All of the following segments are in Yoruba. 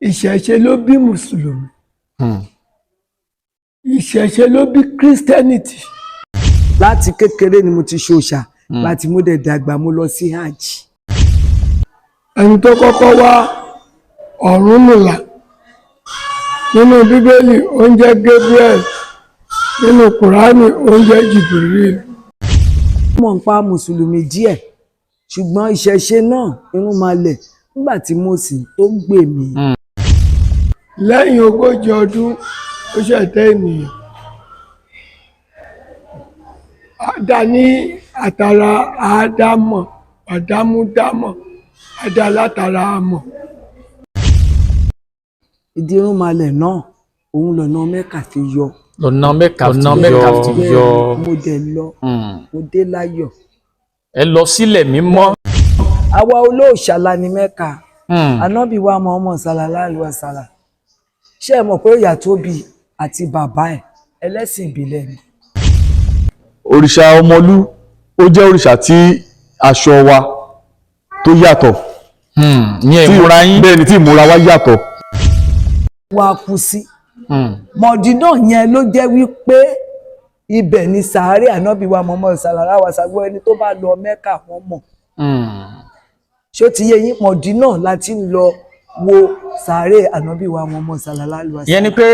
Ìṣẹ̀ṣe ló bí Mùsùlùmí. Ìṣẹ̀ṣe ló bí Christianity. Láti kékeré ni mo ti ṣòṣà, láti mo dẹ̀ dàgbà mo lọ sí hajj. Ẹni tó kọ́kọ́ wá Ọ̀rúnmìlà nínú Bíbélì, ó ń jẹ́ Gabriel, nínú Kùránì, ó ń jẹ́ Jibril. Mọ̀ ń pa mùsùlùmí díẹ̀, ṣùgbọ́n ìṣẹ̀ṣe náà irun máa lẹ̀ nígbà tí mo sì tó gbè mí. Lẹ́yìn 40 ọdún, ó ṣẹ̀dá ènìyàn. Á dá ní àtàrà àádámọ̀, àdámúdámọ̀, á dá látara amọ̀. Ìdí irun máa lẹ̀ náà, òun lọ́nà Mẹ́kà fi yọ. Lọ́nà Mẹ́ka fi yọ. Mo dẹ̀ lọ, mo dé láyọ̀. Ẹ lọ sílẹ̀ mímọ́. Àwa olóòṣà la ní Mẹ́kà. Ànábì wa Muhammad sallallahu alaihi wasallam, ṣé ẹ mọ̀ pé ìyá tó bí àti bàbá ẹ̀ ẹlẹ́sìn ìbílẹ̀ ni. Òrìṣà ọmọlú, ó jẹ́ òrìṣà tí aṣọ wa tó yàtọ̀. Ìyẹn ìmúra yín. Bẹ́ẹ̀ ni, tí ìmúra wa yàtọ̀. Wá kú sí Mọ̀dínà yẹn ló jẹ́ wípé ibẹ̀ ni sàárè ànábì wa Muhammad sallallahu alaihi wasallam. Ẹni tó bá lọ Mẹ́kà, wọ́n mọ̀. Ṣé ó ti yé yín? Mọ̀dínà la ti ń lọ wo sàárè ànábì wa Muhammad sallallahu alaihi wasallam. Ìyẹn ni pé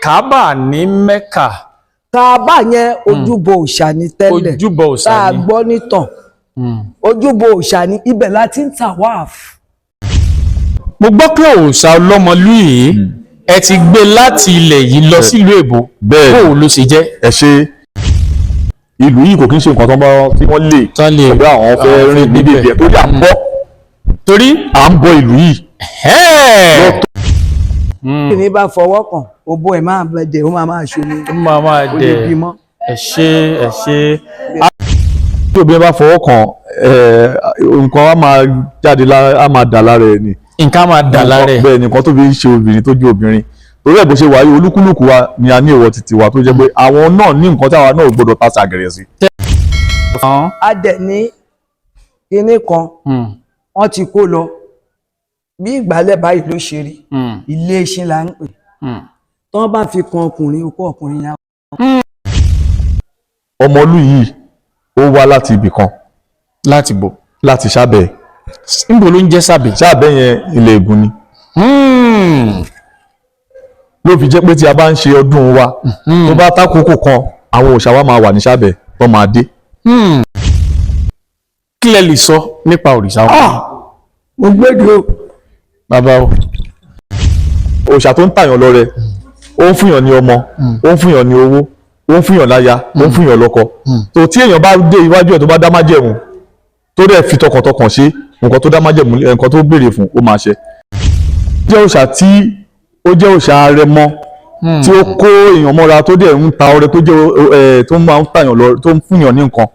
Kaaba ní Mẹ́kà. Kaaba yẹn, ojúbọ òòṣà ni tẹ́lẹ̀. Ojúbọ òòṣà tá a ni. gbọ́ nítàn, ojúbọ òòṣà ni, ibẹ̀ la ti ń tawaf. Mo gbọ́ pé òòṣà ọlọ́mọlú yìí, ẹ ti gbé láti ilẹ̀ yìí lọ sílùú èbó. Bẹ́ẹ̀. Bóò ló ṣe jẹ́? Ẹ ṣe, ìlú yìí kò kí ń ṣe nǹkan tó bá tí wọ́n lè Tán lè pé àwọn fẹ́ rìn níbi ìbẹ̀ torí à ń bọ́ torí à ń bọ ìlú yìí. Ní bá fọwọ́ kàn, òbó ẹ̀ máa bẹ̀dẹ̀, ó máa máa ṣomi. Ó máa máa Ó lè dẹ̀. bímọ. Ẹ ṣé, ẹ ṣé. Tí obìnrin bá fọwọ́ kàn ẹ̀, nǹkan á máa jáde lára, á máa dà lára ẹ̀ ni. Nǹkan máa dà lára ẹ̀. Bẹ́ẹ̀ ni, nǹkan tó fi ń ṣe obìnrin tó jẹ́ obìnrin, torí ẹ̀ bó ṣe wáyé, olúkúlùkù wa ni a ní èèwọ̀ títí wa tó jẹ́ pé àwọn náà ní nǹkan táwa náà ò gbọ́dọ̀ ta sàgẹ̀rẹ̀ sí. A dẹ̀ ní kinní kan, wọ́n ti kó lọ bí ìgbálẹ̀ báyìí ló ṣe rí. Ilé iṣẹ́ là ń pè. Tí wọ́n bá fi kan ọkùnrin, okó ọkùnrin yẹn. Ọmọlú yìí, ó wá láti ibì kan. Láti bò? Láti Sábẹ̀. Níbo ló ń jẹ́ Sábẹ̀? Sábẹ̀ yẹn, ilẹ̀ Ègùn ni. Ló fi jẹ́ pé tí a bá ń ṣe ọdún wa, tó bá tákòókò kan, àwọn òòṣà wa máa wà ní Sábẹ̀ tó máa dé. Kí lẹ lè sọ nípa òrìṣà wọn? Mo gbéde o. Bàbá o. Òòṣà tó ń tàyàn lọ́rẹ, ó ń fúnyàn ní ọmọ, ó ń fúnyàn ní owó, ó ń fúnyàn láya, ó ń fúnyàn lọ́kọ. Tó tí èèyàn bá dé iwájú ẹ̀, tó bá dá májẹ̀mú, tó dẹ̀ fi tọkàntọkàn ṣe nǹkan tó dá májẹ̀mú, nǹkan tó béèrè fún, ó máa ṣe. Jẹ́ òòṣà tí ó jẹ́ òòṣà arẹmọ tí ó kó èèyàn mọ́ra, tó dẹ̀ ń ta ọrẹ, tó jẹ́ ẹ tó máa ń tàyàn lọ, tó ń fúnyàn ní nǹkan.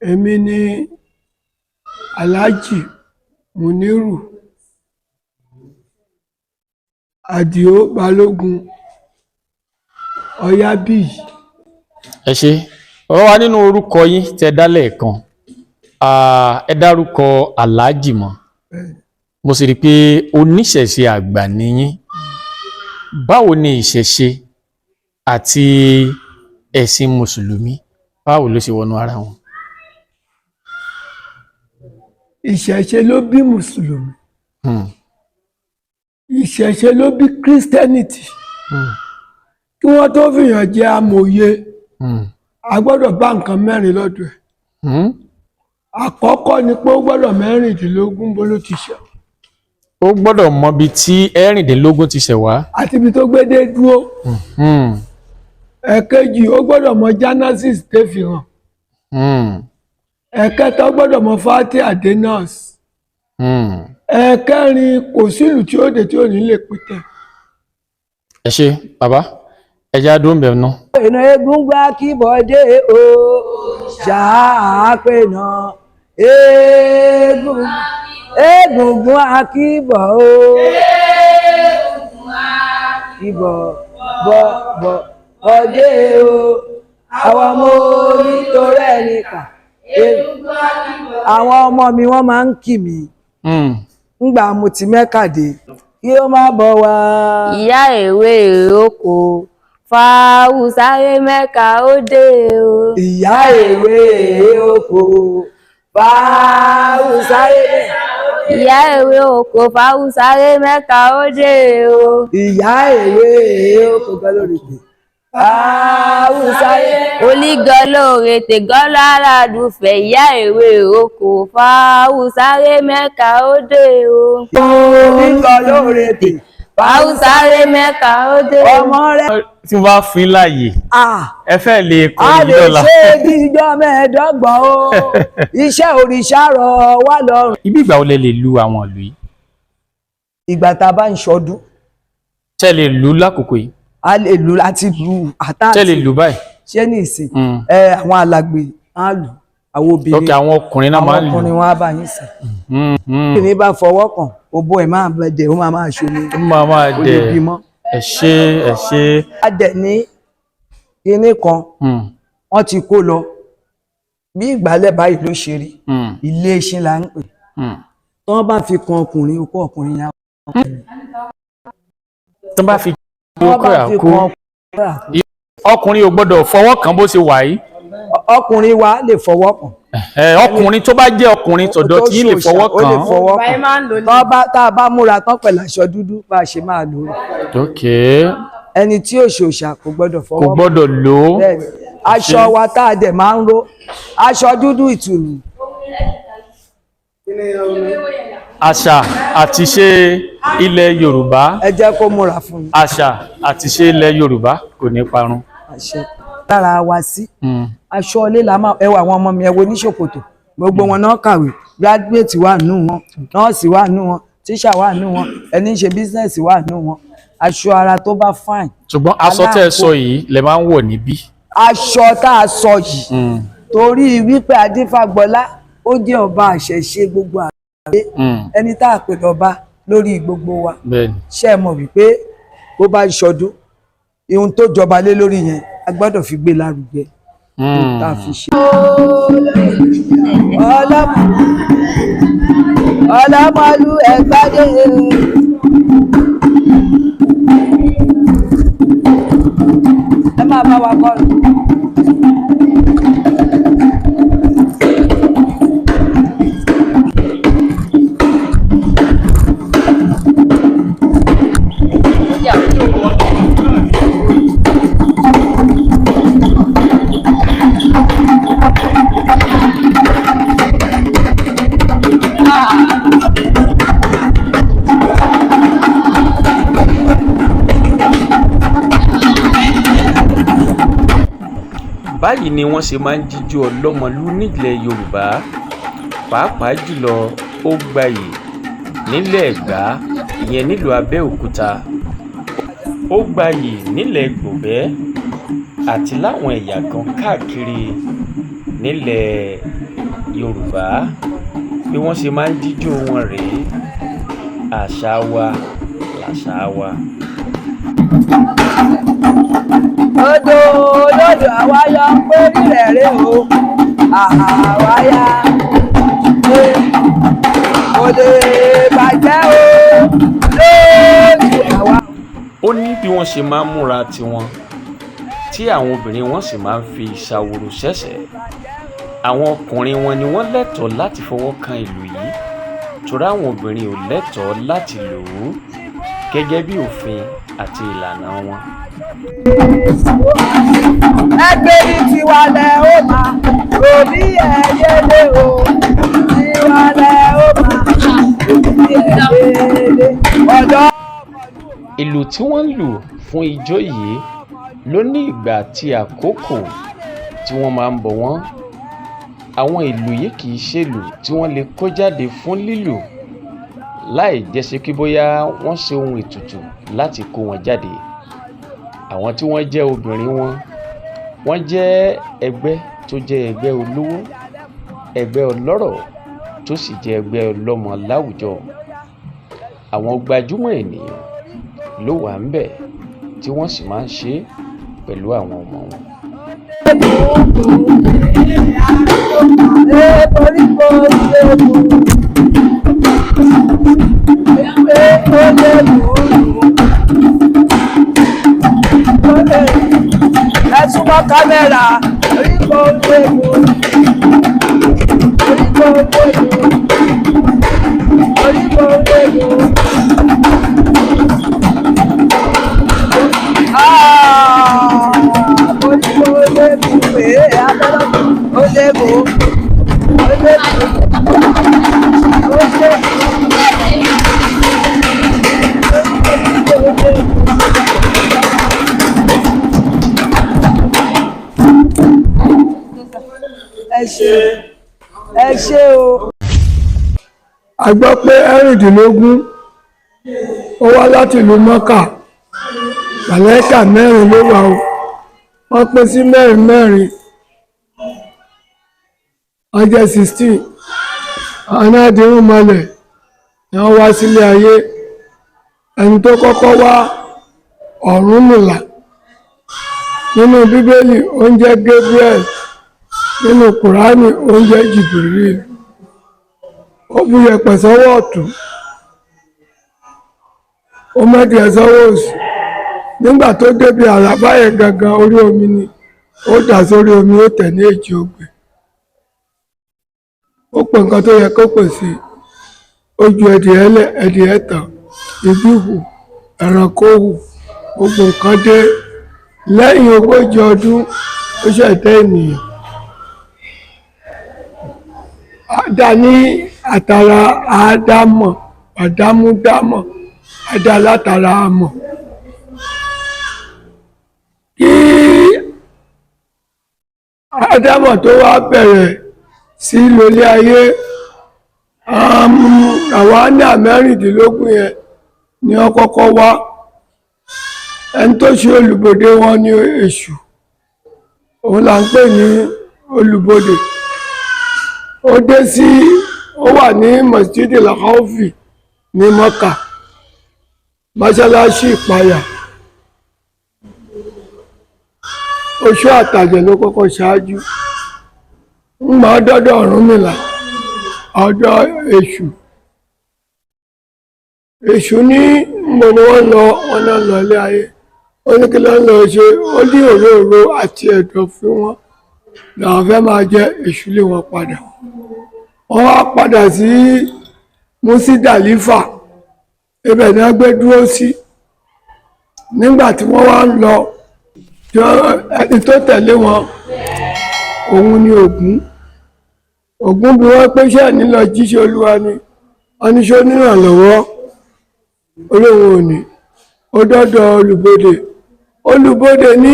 Èmi ni Alhaji Muniru Àdìó Balógun Ọ̀yábíyì. Ẹ ṣé. Ọ̀rọ̀ wa nínú orúkọ yín tẹ dá lẹ́ẹ̀kan, ẹ dárúkọ aláàjì mọ́, mo sì rí i pé oníṣẹ̀ṣe àgbà ni yín. Báwo ni ìṣẹ̀ṣe àti ẹ̀sìn mùsùlùmí, báwo ló ṣe wọnú ara wọn? Ìṣẹ̀ṣe ló bí Mùsùlùmí. Ìṣẹ̀ṣe ló bí Christianity. Kí wọ́n tó fìyàn jẹ amòye, a gbọ́dọ̀ bá nǹkan mẹ́rin lọ́dọ̀ ẹ̀. Àkọ́kọ́ ni pé ó gbọ́dọ̀ 16 bó ló ti ṣe. Ó gbọ́dọ̀ mọbi tí 16 ti ṣẹ̀ wá. Àti ibi tó gbé dé dúró. Ẹ̀kejì, ó gbọ́dọ̀ mọ Genesis tó fi hàn. Ẹ̀kẹta, ó gbọ́dọ̀ mọ Fatia denas. Ẹ̀kẹrin, kò sílùú tí ó dé tí ò ní lè pìtàn. Ẹ ṣé bàbá, ẹ já dúró ń bẹ̀ ná. Pènà eégún gbá kíbọ̀dé o, ṣàpènà eégún, eégúngún akíbọ̀ o, kíbọ̀ bọ̀ bọ̀ bọ̀dé o. Àwọn ọmọ orí torí ẹni kà. Àwọn ọmọ mi wọ́n máa ń kì mí. Ngbà mo ti Mẹ́kà dé, kí ó má bọ̀ wá. Ìyá èwe oko fàwùsáré Mẹ́kà ó dé o. Ìyá èwe oko fàwùsáré. Ìyá èwe oko fàwùsáré Mẹ́kà ó dé o. Ìyá èwe oko gan lórí tè. Fàwùsáré. Olígọlóore tègọ́lá aládùúfẹ́ ìyá èwe oko fàwùsáré Mẹ́kà ó dé o. Olígọlóore tè. Fàwùsáré Mẹ́kà ó dé o. Ọmọ rẹ̀. Tí wọ́n bá fún yín láàyè, ẹ fẹ́ lè A kọrin lè dọ́là. ṣe díjọ́ 25 o, iṣẹ́ òrìṣà rọ̀ wá lọ́rùn. Ibi ìgbà wo lẹ lè lu àwọn ìlú yìí? Ìgbà tá a bá ń ṣọdún. Ṣé lè lu lákòókò yìí? A lè lu láti lu àtàtì. Ṣé lè lu báyìí? Ṣé ní ìsìn? Ẹ àwọn alàgbè á lù, àwọn obìnrin. Ok, àwọn ọkùnrin náà máa ń lù. Àwọn ọkùnrin wọn á bá yín sìn. Obìnrin bá fọwọ́ kàn, òbó ẹ̀ máa dẹ̀, ó máa máa ṣomi. Ó máa máa Ó lè dẹ̀. bímọ. Ẹ ṣé, ẹ ṣé. A dẹ̀ ní kinní kan, wọ́n ti kó lọ. Bí ìgbálẹ̀ báyìí ló ṣe rí. Ilé iṣẹ́ là ń pè. Tí wọ́n bá fi kan ọkùnrin, okó ọkùnrin yẹn. Tí wọ́n bá fi Tí wọ́n okó bá fi àkó. kan ọkùnrin àkó. Ọkùnrin ò gbọ́dọ̀ fọwọ́ kàn bó ṣe wà yìí. Ọkùnrin wa lè fọwọ́ kàn. Ọkùnrin tó bá jẹ́ ọkùnrin tọ̀dọ̀ tí yín lè fọwọ́ Ó lè kàn. fọwọ́ kàn. Tá a bá múra tán pẹ̀lú aṣọ dúdú bá a ṣe máa lò ó. Ok. Ẹni tí ò ṣòṣà kò gbọ́dọ̀ fọwọ́ Kò gbọ́dọ̀ lò ó. Bẹ́ẹ̀ni, aṣọ wa tá a dẹ̀ máa ń ró, aṣọ dúdú ìtùnú. Àṣà àti ṣe ilẹ̀ Yorùbá. Ẹ jẹ́ kó múra fún mi. Àṣà àti ṣe ilẹ̀ Yorùbá kò ní parun. Àṣẹ lára wa sí. Aṣọ ilé la máa ẹwà àwọn ọmọ mi, ẹ wo ní ṣòkòtò. Gbogbo wọn náà kàwé, graduate wà nù wọn, nọ́ọ̀sì wà nù wọn, tíṣà wà nù wọn, ẹni ń ṣe bísínẹ́sì wà nù wọn. Aṣọ ara tó bá fine. Ṣùgbọ́n aṣọ tẹ́ ẹ sọ yìí lẹ máa ń wọ̀ níbí. Aṣọ tá a sọ yìí torí wípé Adífágbọlá ó jẹ́ ọba àṣẹṣe gbogbo àgbáyé, ẹni tá a pè lọ́ba lórí gbogbo wa. Ṣé ẹ mọ̀ wípé bó bá ń ṣọdún, ihun tó jọba lé lórí yẹn a gbọ́dọ̀ fi gbé lárugẹ tá a fi ṣe. Ọlọ́mọlú ẹ̀gbádé. Ẹ máa bá wa kọrin. Báyìí ni wọ́n ṣe máa ń jíjó ọlọ́mọlú nílẹ̀ Yorùbá, pàápàá jùlọ ó gbayì nílẹ̀ Ẹ̀gbá, ìyẹn nílùú Abẹ́òkúta, ó gbayì nílẹ̀ Gbòbẹ́ àti láwọn ẹ̀yà kan káàkiri nílẹ̀ Yorùbá. Bí wọ́n ṣe máa ń jíjó wọn rèé. Àṣà wa làṣà wa. Odò olódò àwáyọ ń pé rírẹ̀ rè o, àwáyá kò lè bàjẹ́ o lójú àwa. Ó ní bí wọ́n ṣe máa ń múra tiwọn, tí àwọn obìnrin wọn sì máa ń fi ṣàwòrò ṣẹ̀ṣẹ̀. Àwọn ọkùnrin wọn ni wọ́n lẹ́tọ̀ọ́ láti fọwọ́ kan ìlù yìí, torí àwọn obìnrin ò lẹ́tọ̀ọ́ láti lò ó gẹ́gẹ́ bí òfin àti ìlànà wọn. Ẹgbẹ́ ní tiwa lẹ ó máa òbí ẹ̀yẹ́lé o, tiwa lẹ ó máa òbí ẹ̀yẹ́lé ọ̀dọ́. Ìlù tí wọ́n ń lù fún ijó yìí ló ní ìgbà àti àkókò tí wọ́n máa ń bọ wọ́n. Àwọn ìlù yìí kì í ṣèlù tí wọ́n lè kó jáde fún lílù láì jẹ́sí pé bóyá wọ́n ṣe ohun ètùtù láti kó wọn jáde. Àwọn tí wọ́n jẹ́ obìnrin wọn, wọ́n jẹ́ ẹgbẹ́ tó jẹ́ ẹgbẹ́ olówó, ẹgbẹ́ ọlọ́rọ̀ tó sì jẹ́ ẹgbẹ́ ọlọ́mọ láwùjọ. Àwọn gbajúmọ̀ ènìyàn ló wà ńbẹ̀ tí wọ́n sì máa ń ṣe é pẹ̀lú àwọn ọmọ wọn. Koríko léwu. Ewé ó léwu. Ẹ súnmọ́ kámẹ́rà. Koríko léwu. Koríko léwu. Koríko léwu. Ah, koríko léwu. Ee, abẹ́rẹ́ ó léwu. Ó léwu. Ó léwu. Koríko léwu. Ẹ ṣé, ẹ ṣé o. A gbọ́ pé 16 ó wá láti ìlú Mọ́kà. Màlẹ́kà mẹ́rin ló wà o, wọ́n pín sí mẹ́rin mẹ́rin, wọ́n jẹ́ 16. Àwọn náà dirún mọ́lẹ̀ ni wọ́n wá sílé ayé. Ẹni tó kọ́kọ́ wá, Ọ̀rúnmìlà. Nínú Bíbélì, ó ń jẹ́ Gabriel. Nínú Kùránì, ó ń jẹ́ Jìbìrìl. Ó bu yẹ̀pẹ̀ sọ́wọ́ ọ̀tún, ó mẹ́dìí sọ́wọ́ òsì. Nígbà tó débi àràbá yẹn gangan, orí omi ni ó dà sórí omi, ó tẹ̀ ní èjì ogbè. Ó pè nǹkan tó yẹ kó pè sí, ó ju ẹdìẹ lẹ, ẹdìẹ tàn, ibi hù, ẹranko hù, gbogbo nǹkan dé. Lẹ́yìn 40 ọdún, ó ṣẹ̀dá ènìyàn. Adá ní àtàrà àádámọ̀, àdámúdámọ̀, adá látara àmọ̀. Kí ádámọ̀ tó wá bẹ̀rẹ̀ sí lólé ayé, àwọn àná 16 yẹn ni wọ́n kọ́kọ́ wá. Ẹni tó ṣe olùbodè wọn ní Èṣù, òun là ń pè ní olùbodè. Ó dé sí, ó wà ní Masjid al-Khawfi ní Mọ́kà, mọ́ṣáláṣí ìpayà. Oṣù àtàjẹ̀ ló kọ́kọ́ ṣáájú. Ń máa dọ́dọ̀ Ọ̀rúnmìlà, ọ̀dọ̀ Èṣù. Èṣù ní mo ni wọ́n lọ, wọn náà lọ ilé ayé. Ó ní kí ló ń lọ ṣe? Ó ní òróró àti ẹ̀dọ̀ fún wọn làwọn fẹ́ máa jẹ. Èṣù lé wọn padà. Wọ́n wá padà sí Musidalifa, ibẹ̀ ni wọ́n gbé dúró sí. Nígbà tí wọ́n wá ń lọ, ẹni tó tẹ̀lé wọn, òun ni Ògún. Ògún bí wọ́n pé ṣẹ́ nílọ jíṣẹ́ Olúwa ni, wọ́n ní ṣó nírànlọ́wọ́? Olóhùn òní. Ó dọ́dọ̀ olùbodè. Olùbodè ní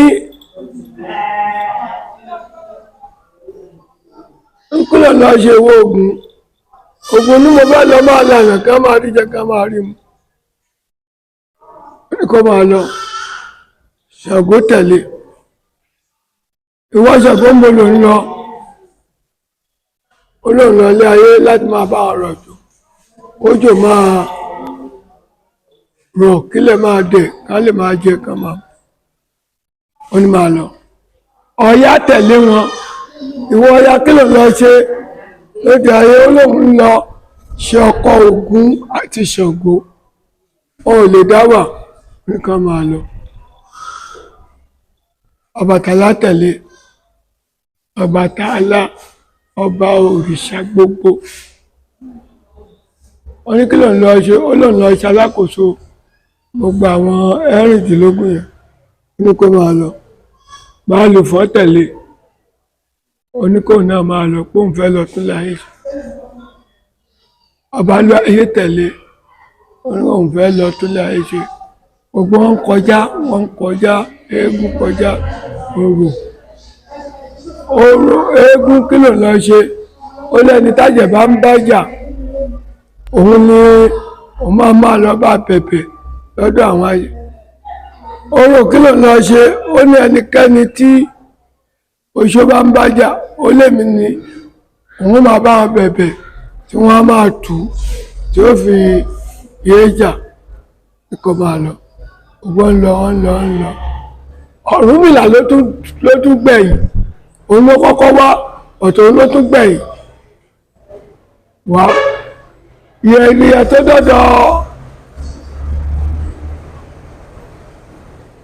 nkúlọ̀ lọ ṣe owó Ògún. Ògún ní mo bá lọ máa lànà ká máa rí jẹ, ká máa rí mu. Ó ní kó máa lọ. Ṣàngó tẹ̀lé. Ìwọ Ṣàngó, ń bolo ń lọ? Olóhùn lọ ilé ayé láti máa bá ọ̀rọ̀ jò, kójò máa rọ̀, kílẹ̀ máa dẹ̀, ká lè máa jẹ, ká máa. Ó ní máa lọ. Ọya tẹ̀lé wọn. Ìwọ Ọya, kí ló lọ ṣe lóde ayé? Olóhùn ń lọ ṣe ọkọ Ògún àti Ṣàngó, ó lè dá wà nìkan, máa lọ. Ọbàtálá tẹ̀lé. Ọbàtálá, ọba òrìṣà gbogbo, wọ́n ní kí ló ń lọ ṣe? Ó lóun lọ ṣe alákòóso gbogbo àwọn 16 yẹn. Ó ní kó máa lọ. Máa lò fọ́ tẹ̀lé. Oníkóun náà máa lọ, pé òun fẹ́ lọ tún láyé ṣe. Ọba lọ ayé tẹ̀lé. Ó ní òun fẹ́ lọ tún láyé ṣe. Gbogbo wọn kọjá, wọn kọjá, eégún kọjá, orò orò. Eégún, kí ló lọ ṣe? Ó lẹ́ni tájẹ̀ bá ń bájà, òun ni òun máa máa lọ bá pẹ̀pẹ̀ lọ́dọ̀ àwọn ayé. Orò, kí ló lọ ṣe? Ó ní ẹnikẹ́ni tí oṣó bá ń bájà, ó lèmi ni òun máa bá wọn bẹ̀bẹ̀ tí wọ́n á máa tù ú tí ó fi yé jà. Kó máa lọ. Ògbọ́n ń lọ, ń lọ, ń lọ. Ọ̀rúnmìlà ló tún gbẹ̀yìn, òun ló kọ́kọ́ wá, ọ̀tọ̀ òun ló tún gbẹ̀yìn wá. Ìyẹn tó dọ́dọ̀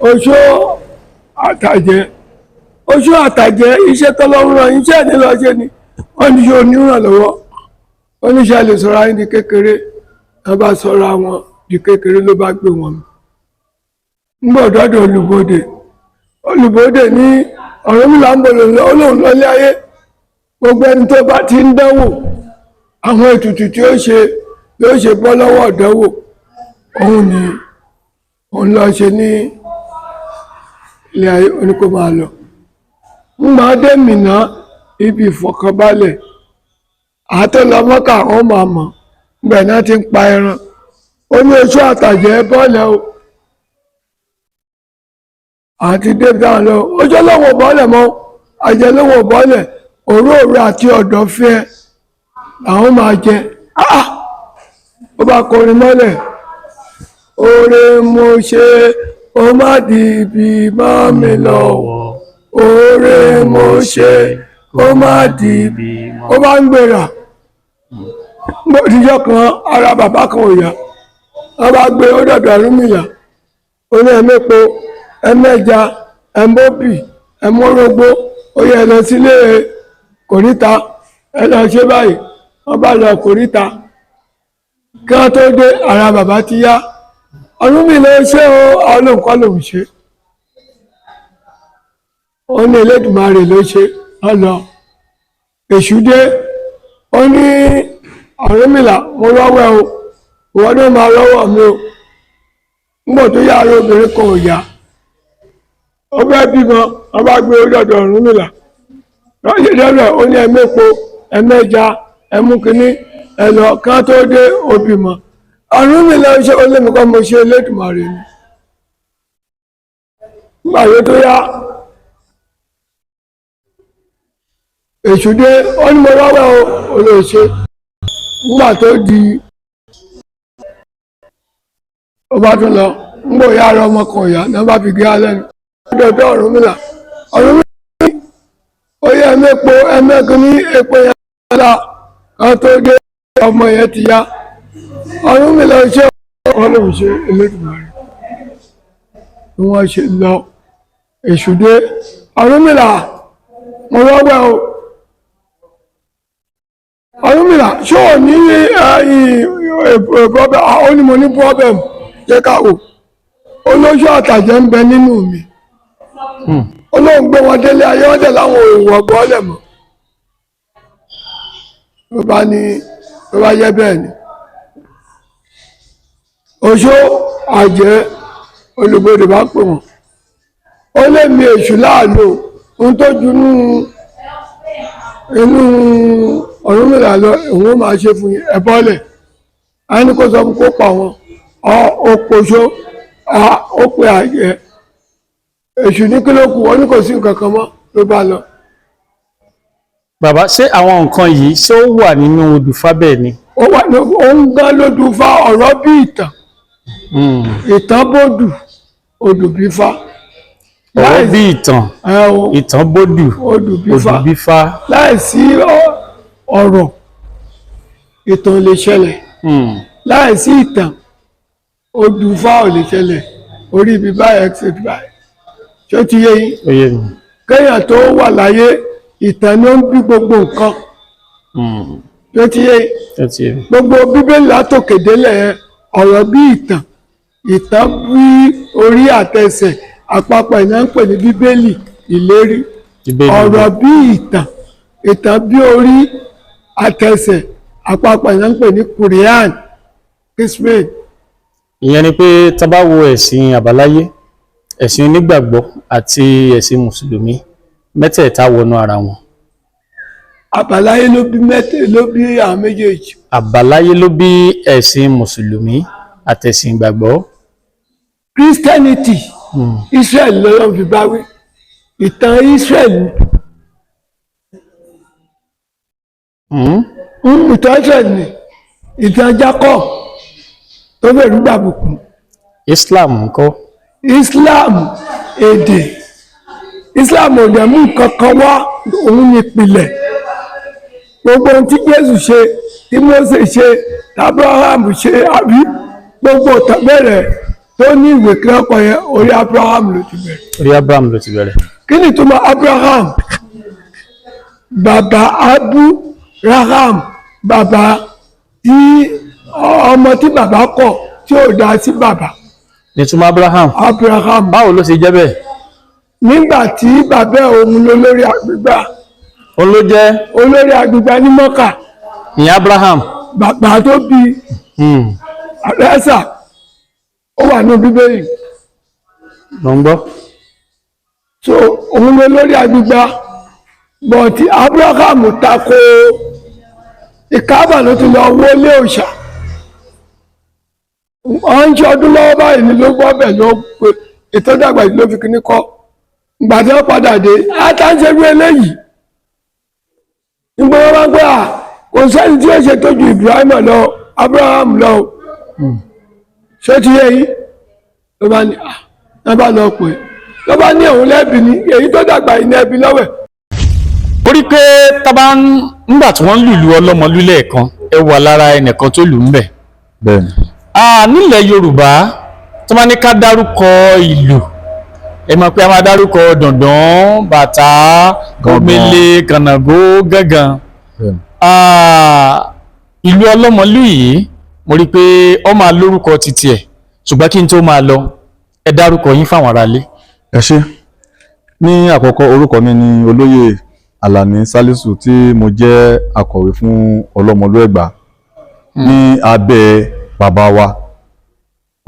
oṣó àtàjẹ́, oṣó àtàjẹ́ iṣẹ́ tọ́lọ́run rán, iṣẹ́ ní lọ ṣe ni wọ́n ní ṣe onírànlọ́wọ́, wọ́n ní ṣe lè sọ̀rọ̀ ayé di kékeré. Wọ́n bá sọ̀rọ̀ àwọn di kékeré ló bá gbé wọn. Ń bọ̀ dọ́dọ̀ olùbodè, olùbodè ní Ọ̀rúnmìlà ń bọ̀ lòun lọ́lé ayé, gbogbo ẹni tó bá ti ń dánwò àwọn ètùtù tí ó ṣe ló ṣe bọ́ lọ́wọ́ ìdánwò, òun ni òun lọ ṣe ní ilé ayé, oníkó máa lọ. Ń máa dé Mínà ibi ìfọ̀kànbalẹ̀, àtọ́lọ́mọ́kà wọ́n máa mọ̀ gbẹ̀ náà ti ń pa ẹran. Ó ní oṣù àtàjẹ́ bọ́ọ̀lẹ̀ o, àti david àwọn lọ, ojú ọlọ́wọ́ bọ́ọ̀lẹ̀ mọ́, àjẹ́ lọ́wọ́ bọ́ọ̀lẹ̀, òróòró àti ọ̀dọ̀ fẹ́ làwọn máa jẹ. Ó bá kọrin mọ́lẹ̀, oore mo ṣe ó má di ibi mọ́ mi lọ́wọ́, oore mo ṣe ó má di ibi. Ó bá ń gbéra òtijọ́ kan, ara bàbá kan ò yá, wọ́n bá gbé ó dọ̀dọ̀ Ọ̀rúnmìlà, ó ní ẹ̀mẹ́po, ẹ̀mẹ́ja, ẹ̀mọ́bì, ẹ̀mọ́rógbó, ó yẹ lọ sílé kòríta, ẹ lọ ṣe báyìí. Wọ́n bá lọ kòríta, kí wọ́n tó dé ara bàbá ti yá. Ọ̀rúnmìlà ṣé o, ọlọ́nkọ́ lòún ṣe, ó ní Elédùmarè ló ṣe. Ọlọ èṣù dé, ó ní Ọ̀rúnmìlà mo rọ́wọ́ o, ìwọ ló máa rọ́wọ́ mi o. Nígbà tó yá ara obìnrin kan ò yá, ó fẹ́ bímọ, wọ́n bá gbé orí ọ̀dọ̀ Ọ̀rúnmìlà lọ́jọ́ dọ́dọ̀, ó ní ẹ̀mẹ́po, ẹ̀mẹ́ja, ẹ̀mú kínní, ẹ̀lọ́ kan tó dé òbímọ. Ọ̀rúnmìlà ṣe olómìnkọ́ mo ṣe Elédùmarè ni. Nígbà tó yá èṣù dé, ó ní mo rọ́wọ́ o, olóòṣe. Nígbà tó di ó bá tún lọ, ń bò yá ara ọmọ kan ìyá náà bá fi gé alẹ́ nu dọ̀dọ̀ Ọ̀rúnmìlà. Ọ̀rúnmìlà ó yẹ ẹ̀mẹ́po ẹ̀mẹ́kun ní epo yẹn la kan tó dé ọmọ yẹn ti yá. Ọ̀rúnmìlà ṣe ọlọ́run ṣe Elédùmarè ni wọ́n ṣe lọ. Èṣù dé, Ọ̀rúnmìlà mo rọ́wọ́ o. Ọ̀rúnmìlà ṣó o ní problem? Ó ní mo ní problem, jẹ́ ká wò. Olóṣù àtàjẹ́ ń bẹ nínú mi, Olóhùn gbé wọn délé ayé, wọn dẹ̀ láwọn òwò ọ̀bọ̀ọ́lẹ̀ mọ́. Ló bá ní ló bá yẹ bẹ́ẹ̀ ni oṣó àjẹ́ olùgbòdì bá pè wọ́n, ó lé mi èṣù láàlú ohun tó ju inú Ọ̀rúnmìlà lọ, òun ó máa ṣe fún ẹ bọ́ọ̀lẹ̀. A ní kó sọ fún kó pa wọn, ó poṣó, ó pe àjẹ́. Èṣù ní kí ló kù, wọ́n ní kò sí nǹkan kan mọ́, ló bá lọ. Bàbá, ṣé àwọn nǹkan yìí ṣé ó wà nínú odù fábẹ́ ni? Ó wà ní, ó ń gán lódù fá, ọ̀rọ̀ bí ìtàn, ìtàn bódù, odù bí fá. Ọ̀rọ̀ bí ìtàn, ìtàn bódù, odù bí fá, odù bí fá. Láìsí ọ̀rọ̀ ìtàn lè ṣẹlẹ̀, láìsí ìtàn odù fá ò lè ṣẹlẹ̀. Orí ibi báyìí exit báyìí, ṣó ti yé yín? Kéèyàn tó wà láyé ìtàn ló ń bí gbogbo nǹkan, ṣó ti yé yín? Gbogbo Bíbélì látòkè délẹ̀ yẹn ọ̀rọ̀ bí ìtàn, ìtàn bí orí àtẹsẹ̀ àpapọ̀ ìyẹn ń pè ní Bíbélì ìlérí. Ọ̀rọ̀ bí ìtàn, ìtàn bí orí àtẹsẹ̀ àpapọ̀ ìyẹn ń pè ní Quran, Kismet. Ìyẹn ni pé tá bá wo ẹ̀sìn àbáláyé, ẹ̀sìn onígbàgbọ́ àti ẹ̀sìn mùsùlùmí, mẹ́tẹ̀ẹ̀ta wọnú ara wọn. Àbáláyé ló bí mẹ́tẹ̀, ló bí àwọn méjèèjì. Àbáláyé ló bí ẹ̀sìn mùsùlùmí àtẹ̀sìn ìgbàgbọ́. Christianity, Israel lọ́lọ́run fi bá wí, ìtàn Israel. Ìtàn Israel ni ìtàn Jacob tó fẹ̀rù gbàbùkún. Islam ńkọ́? Islam èdè Islam ò dẹ̀ mú nǹkan kan wá, òun ní ìpìlẹ̀. Gbogbo ohun tí Jésù ṣe, tí Mósè ṣe, tí Abraham ṣe, àbí gbogbo ìtàn bẹ̀rẹ̀ tó ní ìwé kílọ̀kọ̀ yẹn, orí Abraham ló ti bẹ̀rẹ̀. Orí Abraham ló ti bẹ̀rẹ̀. Kí ni ìtumọ̀ Abraham? Bàbá Abraham, bàbá tí ọmọ tí bàbá kọ̀ tí ò dá sí bàbá. Nítumọ̀ Abraham. Abraham. Báwo ló ṣe jẹ́ bẹ́ẹ̀? Nígbà tí bàbá òun lólórí àgbègbà. Òun ló jẹ́ Olórí àgbègbà ní Mọ́kà. Ìyẹn Abraham. Bàbá tó bí àrẹ́sà ó wà ní Bíbélì. Ló ń gbọ́. So òun lólórí àgbègbà, bọ̀tí Abraham tako ìkábà ló ti lọ wọlé òòṣà. Wọ́n ń ṣe ọdún lọ́wọ́ báyìí ni ló gbọ́ bẹ̀ ló pé ètò ìdàgbà yìí ló fi kíní kọ́. Ìgbà tí wọ́n padà dé, àtàǹṣerú eléyìí nígbà wọn bá gbé à kò sẹ́ni tí ó ṣe tó ju Ibrahim lọ, Abraham lọ. Ṣé ti yé yín? Ló bá ní à ló bá lọ pé ló bá ní òun lẹ́bi ní èyí tó dàgbà yìí ní ẹbí lọ́wẹ̀. Ó rí pé tábà ń nígbà tí wọ́n ń lùlù ọlọ́mọlú lẹ́ẹ̀kan, ẹ wà lára ẹnìkan tó lù ń bẹ̀. Bẹ́ẹ̀ni. Nílẹ̀ Yorùbá, tó bá ní ká dárúkọ ìlù, ẹ mọ̀ pé a máa dárúkọ dọ̀ndọ̀n, bàtà, Gángan. omele, kànáńgó, gángan. Bẹ́ẹ̀ni. Ìlú ọlọ́mọlú yìí, mo rí i pé ó máa lórúkọ titi ẹ̀, ṣùgbọ́n kí n tó máa lọ, ẹ dárúkọ yín fáwọn aráalé. Ẹ ṣé. Ní àkọ́kọ́, orúkọ mi ni Olóyè Àlàní Sálísù, tí mo jẹ́ akọ̀wé fún Ọlọ́mọlú Ẹ̀gbá ní abẹ́ bàbá wa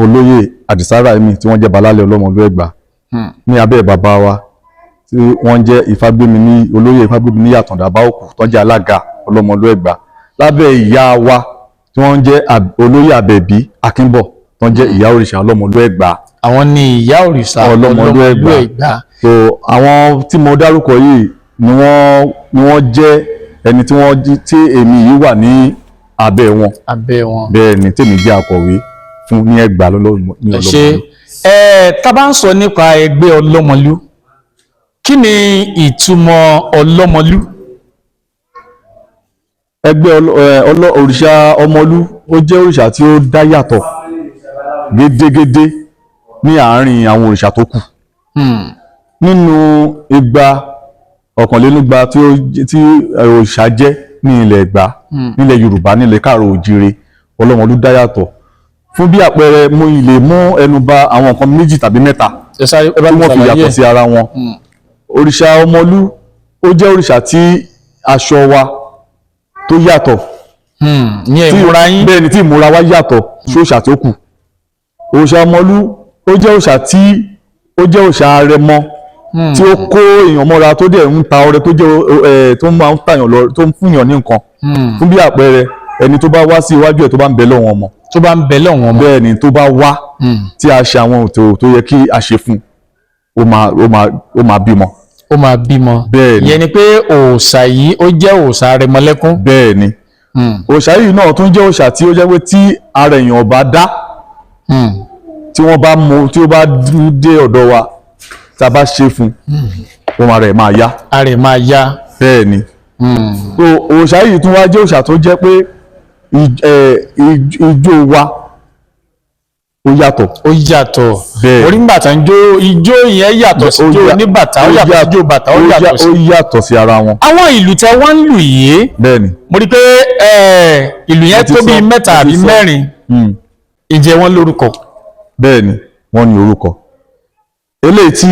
Olóyè Àdìsá Ráìmì, tí wọ́n jẹ́ Balálẹ̀ Ọlọ́mọlú Ẹ̀gbá, ní abẹ́ bàbá wa tí wọ́n jẹ́ Ifágbémi ní Olóyè Ifágbémi ní Àtàndá Báòkù, tó jẹ́ alága Ọlọ́mọlú Ẹ̀gbá, lábẹ́ ìyá wa tí wọ́n jẹ́ Olóyè Àbẹ̀bí Akínbọ̀, tó jẹ́ ìyá òrìṣà Ọlọ́mọlú Ẹ̀gbá. Àwọn ni ìyá òrìṣà Ọlọ́mọlú Ẹ̀gbá. Ẹ̀gbá. So àwọn tí mo dárúkọ yìí ni wọ́n jẹ́ ẹni tí wọ́n tí èmi yìí wà ní abẹ́ wọn. Abẹ́ wọn. Bẹ́ẹ̀ ni, tèmi jẹ́ akọ̀wé fún ní Ẹ̀gbá ní Ẹ ṣé. Ọlọ́mọlú. Ẹ tá bá ń sọ nípa ẹgbẹ́ ọlọ́mọlú, kí ni ìtumọ̀ ọlọ́mọlú? Ẹgbẹ́ òrìṣà ọmọlú, ó jẹ́ òrìṣà tí ó dá yàtọ̀ gédégédé ní àárín àwọn òrìṣà tó kù. Nínú 221 tí òrìṣà jẹ́ ní ilẹ̀ Ẹ̀gbá, nílẹ̀ Yorùbá, nílẹ̀ Káàrọ̀ Òjíire, Ọlọ́mọlú dá yàtọ̀. Fún bí àpẹẹrẹ, mo lè mú ẹnu bà àwọn nǹkan méjì tàbí mẹ́ta Ẹ sáré, ẹ bá tí mi wọ́n fi ṣàlàyé yàtọ̀ ẹ̀. sí ara wọn. Òrìṣà ọmọlú, ó jẹ́ òrìṣà tí aṣọ wa tó yàtọ̀. Ní ìmúra yín. Bẹ́ẹ̀ ni, tí ìmúra wa yàtọ̀ sí òòṣà tó kù. Òòṣà ọmọlú, ó jẹ́ òòṣà tí ó jẹ́ òòṣà arẹmọ, tí ó kó èèyàn mọ́ra, tó dẹ̀ ń ta ọrẹ, tó jẹ́ tó máa ń tàyàn lọ, tó ń fúnyàn ní nǹkan. Fún bí àpẹẹrẹ, ẹni tó bá wá sí iwájú ẹ̀, tó bá ń bẹ lọ́wọ́ ọmọ, Tó bá ń bẹ lọ́wọ́n ọmọ. bẹ́ẹ̀ ni, tó bá wá, tí a ṣe àwọn ètò tó yẹ kí a ṣe fún un, ó máa bímọ. Ó máa bímọ. Bẹ́ẹ̀ ni. Ìyẹn ni pé òòṣà yìí, ó jẹ́ òòṣà arẹmọlẹ́kún. Bẹ́ẹ̀ ni. Òòṣà yìí náà tún jẹ́ òòṣà tí ó jẹ́ pé tí ara èèyàn ò bá dá, tí wọ́n bá mú, tí ó bá dé ọ̀dọ̀ wa, tá a bá ṣe fún un, ó máa rẹ̀ máa yá. Ara ẹ̀ máa yá. Bẹ́ẹ̀ ni. So òòṣà yìí tún wá jẹ́ òòṣà tó jẹ́ pé ijó wa ó yàtọ̀. Ó yàtọ̀. Bẹ́ẹ̀. Orí bàtà ń jó, ijó yẹn yàtọ̀ sí ijó ní bàtà, ó yàtọ̀ sí ijó bàtà, ó yàtọ̀ sí. Ó yàtọ̀ sí ara wọn. Àwọn ìlú tẹ wọ́n ń lù yìí, Bẹ́ẹ̀ ni. mo rí i pé ìlú yẹn Mo ti tó bíi sọ, mẹ́ta mo ti àbí sọ. mẹ́rin. Ìjẹ́ wọn lórúkọ? Bẹ́ẹ̀ ni, wọ́n ní orúkọ. Eléyìí tí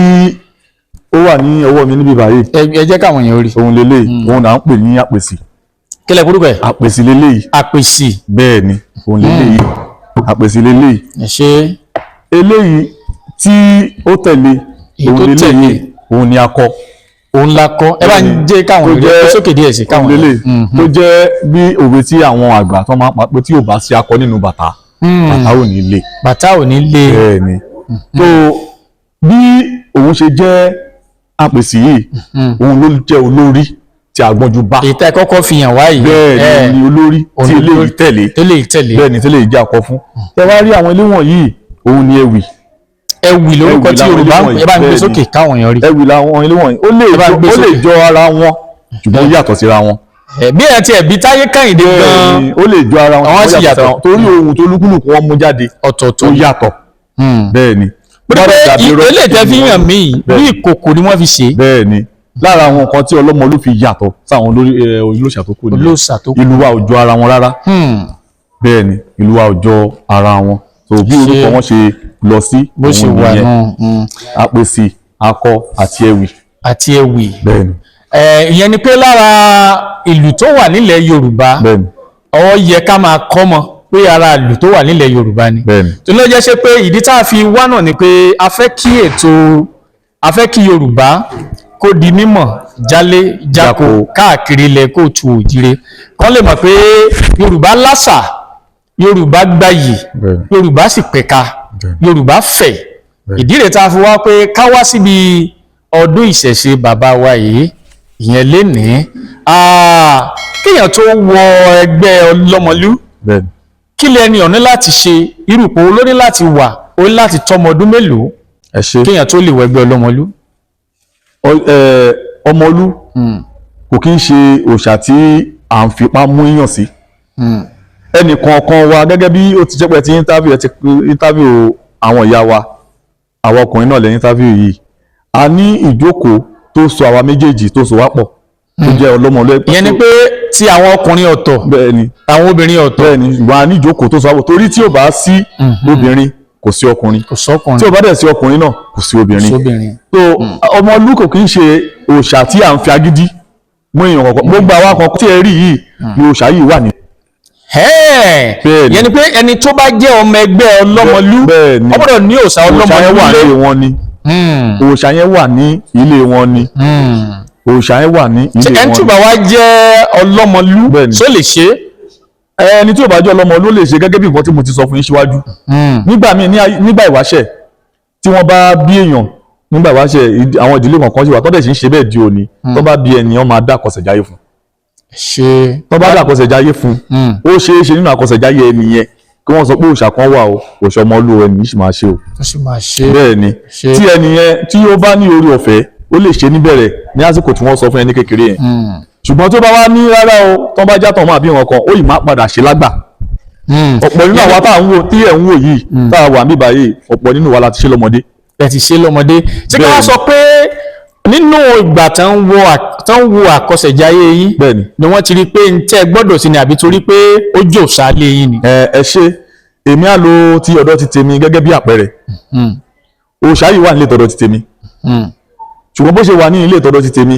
ó wà ní ọwọ́ mi níbí báyìí, Ẹ jẹ́ káwọn èèyàn rí. òun leléyìí, òun là ń pè ní àpèsì. Kílẹ̀ orúkọ ẹ̀? Àpèsì leléyìí. Àpèsì. Bẹ́ẹ̀ ni, òun leléyìí, àpèsì leléyìí. Ẹ ṣé. Eléyìí tí ó tẹ̀lé, Èyí òun tó leléyìí, tẹ̀lé. òun ni akọ. Òun la kọ́. Ẹ bá ń jẹ́ káwọn Tó èèyàn rí sókè díẹ̀ sí káwọn òun èèyàn. leléyìí tó jẹ́ bí òwe tí àwọn àgbà tó máa ń pa pé tí ò bá sí akọ nínú bàtà, bàtà ò ní le. Bàtà ò ní le. Bẹ́ẹ̀ ni. Tó bí òun ṣe jẹ́ àpèsì yìí, òun ló jẹ́ olórí tí a gbọ́njú bá. Èyí tẹ́ kọ́kọ́ fi hàn wá yìí. Bẹ́ẹ̀ ni, olórí tí eléyìí tẹ̀lé. Eléyìí tẹ̀lé. Bẹ́ẹ̀ ni, tí eléyìí jẹ́ akọ fún. Ẹ wá rí àwọn ilé wọ̀nyí, òun ni ewì. Ẹwì lórúkọ Ẹwì tí làwọn Yorùbá ilé ń pè. wọ̀nyí, Ẹ bá ń gbé bẹ́ẹ̀ ni. sókè káwọn èèyàn rí. Ẹwì làwọn ilé wọ̀nyí, ó lè Ẹ bá ń jọ gbé ó lè sókè. jọ ara wọn, ṣùgbọ́n ó yàtọ̀ síra wọn. Ẹ, bí ẹ tiẹ̀ bí Táyé Kẹ́hìndé gan-an Bẹ́ẹ̀ni, ó lè jọ ara wọn, Àwọn ṣùgbọ́n sì ó yàtọ̀ síra yàtọ̀. wọn. Torí ohun tó lúkúlùkù wọn mú jáde, ọ̀tọ̀ọ̀tọ̀ ó ni. yàtọ̀. Bẹ́ẹ̀ ni. Pé ilé ìtẹ́ fi hàn mí yìí, bí Bẹ́ẹ̀. ìkòkò ni wọ́n fi ṣe é. Bẹ́ẹ̀ ni, lára àwọn nǹkan tí Ọlọ́mọlú fi yàtọ̀ sáwọn olórí olóòṣà tó kù nìyẹn. Olóòṣà tó kù. Ìlú wa ò jọ ara wọn rárá. Bẹ́ẹ̀ ni, ìlú wa ò jọ ara wọn. So bí Ṣé- orúkọ wọn ṣe lọ sí Bó ṣe òun wà nìyẹn. nù. Apèsè, akọ àti ẹwì. Àti ẹwì. Bẹ́ẹ̀ ni. Ẹ, ìyẹn ni pé lára ìlú tó wà nílẹ̀ Yorùbá, Bẹ́ẹ̀ ni. ó yẹ ká máa kọ́ mọ̀ pé ara ìlú tó wà nílẹ̀ Yorùbá ni. Bẹ́ẹ̀ ni. Tó ló jẹ́ ṣe pé ìdí tá a fi wá náà ni pé a fẹ́ kí ètò, a fẹ́ kí Yorùbá kó di mímọ̀ jálé jáko Jáko. káàkiri ilẹ̀ kóòtù òjire, kán lè mọ̀ pé Yorùbá láṣà, Yorùbá gbayì, Bẹ́ẹ̀ ni. Yorùbá sì pẹ̀ka, Bẹ́ẹ̀ ni. Yorùbá fẹ̀. Bẹ́ẹ̀ ni. Ìdí rẹ̀ tá a fi wá pé ká wá síbi ọdún ìṣẹ̀ṣe bàbá wa yìí, ìyẹn lénìí. Kéèyàn tó wọ ẹgbẹ́ Ọlọ́mọlú, Bẹ́ẹ̀ ni. kí lẹni ọ̀ní láti ṣe? Irúpò ló ní láti wà? Ó ní láti tọmọ ọdún mélòó Ẹ ṣe. kéèyàn tó lè wọ ẹgbẹ́ Ọlọ́mọlú? Ọmọlú kò kí ń ṣe òòṣà tí à ń fipá mú yàn sí. Ẹnì kọ̀ọ̀kan wa, gẹ́gẹ́ bí ó ti jẹ́ pé ẹ ti interview, ẹ ti interview àwọn ìyá wa, àwọn ọkùnrin náà lẹ́yìn interview yìí, a ní ìjókòó tó so àwa méjèèjì, tó so wá pọ̀, tó jẹ́ Ọlọ́mọlú. Ìyẹn ni pé tí àwọn ọkùnrin ọ̀tọ̀, Bẹ́ẹ̀ ni. àwọn obìnrin ọ̀tọ̀. Bẹ́ẹ̀ ni, ṣùgbọ́n a ní ìjókòó tó so wá pọ̀, torí tí ò bá sí obìnrin, kò sí ọkùnrin. Kò sọ́kùnrin. Tí ò bá dẹ̀ sí ọkùnrin náà, kò sí obìnrin. Sóbìnrin. So Ọmọlú kò kí ń ṣe òòṣà tí à ń fi agídí mú èèyàn kọ̀ọ̀kan. Gbogbo àwa kan tí ẹ rí yìí ni òòṣà yìí wà ní. Bẹ́ẹ̀ ni. Ìyẹn ni pé ẹni tó bá jẹ́ ọmọ ẹgbẹ́ Ọlọ́mọlú, Bẹ́ẹ̀ ni. ó gbọ́dọ̀ ní òòṣà Òòṣà yẹn Ọlọ́mọlú wà ní lé. ilé wọn ni. Òòṣà yẹn wà ní ilé wọn ni. Òòṣà yẹn wà ní Ṣé ilé ẹni wọn tí ni. bá wá jẹ́ Ọlọ́mọlú, Bẹ́ẹ̀ ni. ṣó lè ṣe é? Ẹni tí ò bá jẹ́ Ọlọ́mọlú lè ṣe, gẹ́gẹ́ bí nǹkan tí mo ti sọ fún yín síwájú. Nígbà míì nígbà ìwáṣẹ̀ tí wọ́n bá bí èèyàn, nígbà ìwáṣẹ̀, àwọn ìdílé kọ̀ọ̀kan ṣì wà tọ́dẹ̀ sì ń ṣe bẹ́ẹ̀ di òní, tó bá bí ẹnìyàn, máa dá àkọsẹ̀jáyé fún. Ṣe. Tó bá dá àkọsẹ̀jáyé fún, ó ṣeé ṣe nínú àkọsẹ̀jáyé ẹni yẹn kí wọ́n sọ pé òòṣà kan wà o, òòṣà Ọmọlú, ẹni yìí sì máa ṣe o. Tó sì máa ṣe. Bẹ́ẹ̀ ni. Ṣe. Tí ẹni yẹn tí ó bá ní orí ọ̀fẹ́, ó lè ṣe níbẹ̀rẹ̀ ní àsìkò tí wọ́n sọ fún ẹni kékeré yẹn, ṣùgbọ́n tó bá wá ní rárá o, tó bá játọ̀ mọ́ àbí nǹkan kan, ó yìí máa padà ṣe lágbà. Ọ̀pọ̀ nínú àwa tá à ń wò, tí ẹ̀ ń wò yìí, tá a wà níbà yìí, ọ̀pọ̀ nínú wa la ti ṣe lọ́mọdé. Ẹ ti ṣe lọ́mọdé. Ṣé ká wá Bẹ́ẹ̀ ni. sọ pé nínú ìgbà tán ń wo àkọsẹ̀jáyé yín Bẹ́ẹ̀ ni. ni wọ́n ti rí pé ń tẹ́ gbọ́dọ̀ sí ni, àbí torí pé ó jò sálé yín ni? Ẹ ṣe, èmi á lo ti ọ̀dọ̀ ti tèmi gẹ́gẹ́ bí àpẹẹrẹ. Òòṣà yìí wà nílé tọ̀dọ̀ ti tèmi, ṣùgbọ́n bó ṣe wà ní ilé tọ̀dọ̀ ti tèmi,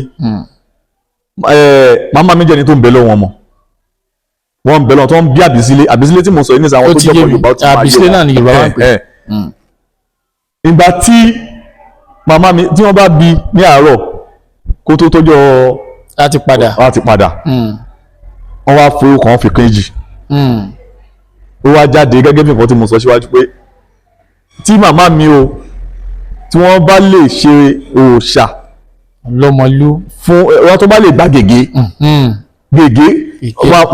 màmá mi jẹ́ ẹni tó ń bẹ lọ́wọ́ wọn mọ̀, wọ́n ń bẹ lọ́wọ́ tó ń bí àbísílẹ̀. Àbísílẹ̀ tí mo sọ yìí nísìnyí, àwọn Ó tó ti jẹ́ yé ọmọ mi. Yorùbá, ó ti máa yé Àbísílẹ̀ wọn. náà ni Yorùbá máa ń pè. Ìgbà tí màmá mi, tí wọ́n bá bí ní àárọ̀, kó tó tọ́jọ́ Láti padà. wọ́n á ti padà, wọ́n wá fowó kan fi kéjì, ó wá jáde gẹ́gẹ́ bí nǹkan tí mo sọ síwájú pé tí màmá mi o, tí wọ́n bá lè ṣe òòṣà Ọlọ́mọlú. fún wọn, tó bá lè gbá gègé gègé. Gègé.